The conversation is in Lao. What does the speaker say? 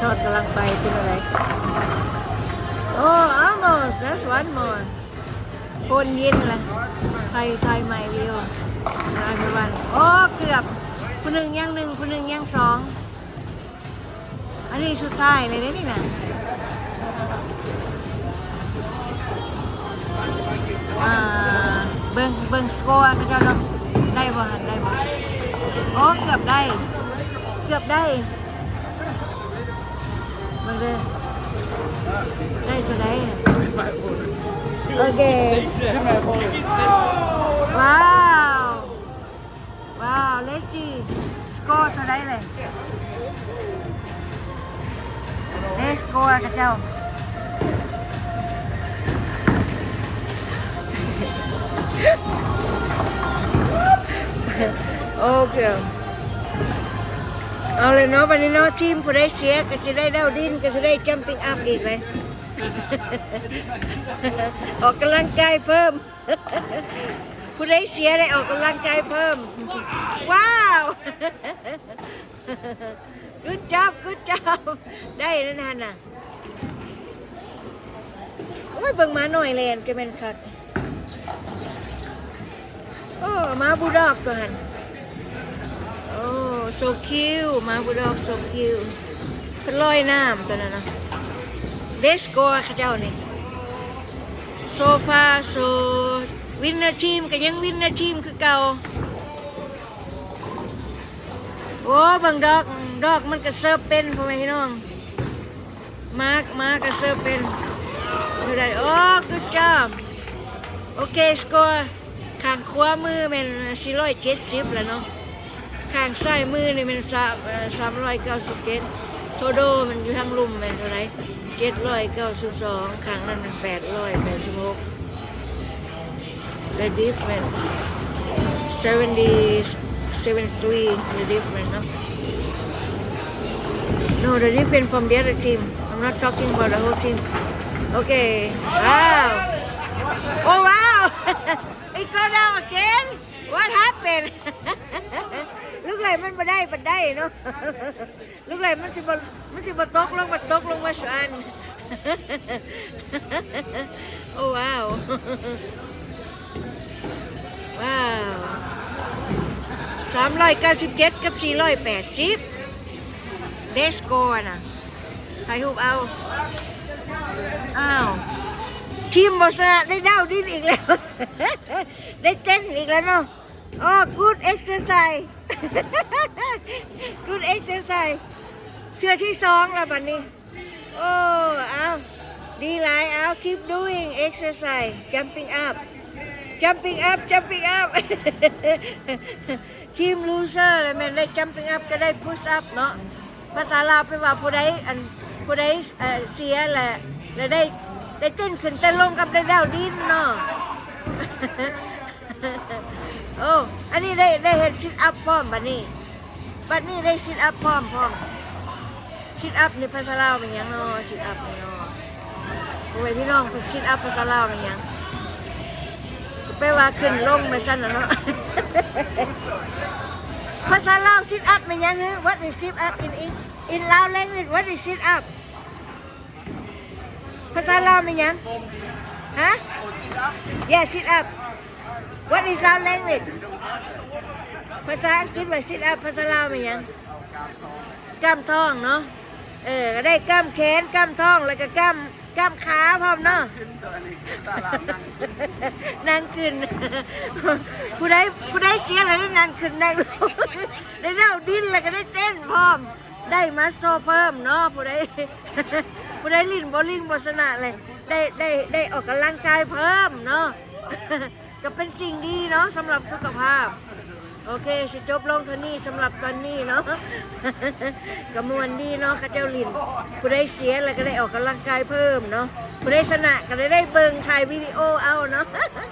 ອດກຳລັງໄປ ເປັນຈັ່ງໃດ? ໂອ້ almost, that's one more. ໂຄນເຢັນລະ ໄທ ໄທໃໝ່ວິວ everyone. ໂອ້ ເກືອບ ຜູ້ໜຶ່ງຍັງໜຶ່ງ ຜູ້ໜຶ່ງຍັງສອງ. ອັນນີ້ສຸດທ້າຍເລີຍເດ້ນີ້ນະ. ອ່າ ເບິ່ງ ເບິ່ງສະກໍເຂົາເຈົ້າເນາະ ໄດ້ບໍ່ຫັ້ນ ໄດ້ບໍ່? ໂອ້ ເກືອບໄດ້ ເກືອບໄດ້. ເບິ່ງເດີ ໄດ້ເທົ່າໃດ? ໂອເຄ ວ້າວ ວ້າວ ເລດຊີ ສະກໍເທົ່າໃດເລີຍ? ເລດຊີ ສະກໍຂະເຈົ້າ ໂອເຄ ເອົາເລີຍເນາະ ບັດນີ້ເນາະ ທີມຜູ້ໃດເສຍກໍຊິໄດ້ດາວດິນ ກໍຊິໄດ້ຈັມປິງອັບອີກເລີຍ ອອກກຳລັງກາຍເພີ່ມ ຜູ້ໃດເສຍໄດ້ອອກກຳລັງກາຍເພີ່ມ. ວ້າວ Good job, good job. ໄດ້ແລ້ວຫັ້ນນະ. ໂອ້ຍ ເບິ່ງໝານ້ອຍແລ່ນ ກະແມ່ນຄັກ. ໂອ້ ໝາບູລດັອກຕົວຫັ້ນ. ໂອ້ so cute, ໝາບູລດັອກ so cute. ເພິ່ນລອຍນ້ຳຕົວນັ້ນນະ. ເລດຊີ ສະກໍຂະເຈົ້ານີ້. So far, so winner team ກໍຍັງ winner team ຄືເກົ່າ. ໂອ້ ເບິ່ງດອກ ດອກມັນກະເສີບເປັນ ພໍ່ແມ່ພີ່ນ້ອງ. ໝາ ໝາກະເສີບເປັນ. ໂອ້ good job. ໂອເຄ ສະກໍຂ້າງຂວາມືແມ່ນສີ່ຮ້ອຍເຈັດສິບແລ້ວເນາະ ຂ້າງຊ້າຍມືນີ້ແມ່ນສາມ ເອີ ສາມຮ້ອຍເກົ້າສິບເຈັດ. ໂທໂດແມ່ນຢູ່ທາງລຸ່ມແມ່ນເທົ່າໃດ? ເຈັດຮ້ອຍເກົ້າສິບສອງ. ຂ້າງນັ້ນແມ່ນແປດຮ້ອຍແປດສິບຫົກ. The difference seventy, seventy-three, the difference, no? No, the difference from the other team. I'm not talking about the whole team. Okay. Wow. Oh, wow. It go down again? What happened? Look like ມັນບໍ່ໄດ້ປານໃດເນາະ. ລູກຫຼານມັນຊິບໍ່ ມັນຊິບໍ່ຕົກລົງ ມັນຕົກລົງມາສານ. ໂອ້ ວ້າວ ວ້າວ ສາມຮ້ອຍເກົ້າສິບເຈັດກັບສີ່ຮ້ອຍແປດສິບ ເດສໂກນະ ຖ່າຍຮູບເອົາ. ອ້າວ ທີມບໍ່ຊະນະ ໄດ້ດາວດິນອີກແລ້ວ ໄດ້ເຕັ້ນອີກແລ້ວເນາະ. ອໍ good exercise good exercise ເທື່ອທີສອງແລ້ວບັດນີ້. ໂອ້ ເອົາ ດີຫຼາຍ ເອົາ keep doing exercise, jumping up, jumping up, jumping up. ທີມລູເຊີລະແມ່ນໄດ້ jumping up ກໍໄດ້ push up ເນາະ. ພາສາລາວແປວ່າຜູ້ໃດ ອັນ ຜູ້ໃດ ເອີ ເສຍລະ ລະໄດ້ ໄດ້ເຕັ້ນຂຶ້ນເຕັ້ນລົງກັບໄດ້ດາວດິນເນາະ. ໂອ້ ອັນນີ້ໄດ້ ໄດ້ເຮັດ sit up ພ້ອມບັດນີ້ ບັດນີ້ໄດ້ sit up ພ້ອມ ພ້ອມ. Sit up ນີ້ພາສາລາວແມ່ນຫຍັງເນາະ? Sit up ນີ້ເນາະ ໂອ້ຍ ພີ່ນ້ອງ sit up ພາສາລາວແມ່ນຫຍັງ? ກໍແປວ່າຂຶ້ນລົງແມ່ນຊັ້ນລະເນາະ. ພາສາລາວ sit up ແມ່ນຫຍັງ? What is sit up in Eng-, in Lao language? What is sit up? ພາສາລາວແມ່ນຫຍັງ? ຮະ? Yeah, sit up. What is Lao language? ພາສາອັງກິດວ່າ sit up ພາສາລາວແມ່ນຫຍັງ? ກ້າມທ້ອງເນາະ. ເອີ ກໍໄດ້ກ້າມແຂນ ກ້າມທ້ອງ ແລ້ວກໍກ້າມ ກ້າມຂາພ້ອມເນາະ. ນັ່ງຂຶ້ນ ຜູ້ໃດ ຜູ້ໃດເສຍແລ້ວໄດ້ນັ່ງຂຶ້ນນັ່ງລົງ ໄດ້ເດົນດິນ ແລ້ວກໍໄດ້ເຕັ້ນພ້ອມ. ໄດ້ມາໂຊເພີ່ມເນາະ ຜູ້ໃດ ຜູ້ໃດຫຼິ້ນໂບລິງບໍ່ຊະນະເລີຍ ໄດ້ ໄດ້ ໄດ້ອອກກຳລັງກາຍເພີ່ມເນາະ ກໍເປັນສິ່ງດີເນາະ ສຳລັບສຸຂະພາບ. ໂອເຄ ຊິຈົບລົງເທົ່ານີ້ສຳລັບຕອນນີ້ເນາະ. ກໍມ່ວນດີເນາະ ເຂົາເຈົ້າຫຼິ້ນ ຜູ້ໃດເສຍແລ້ວກໍໄດ້ອອກກຳລັງກາຍເພີ່ມເນາະ ຜູ້ໃດຊະນະກໍໄດ້ ໄດ້ເບິ່ງ ຖ່າຍວິດີໂອເອົາເນາະ.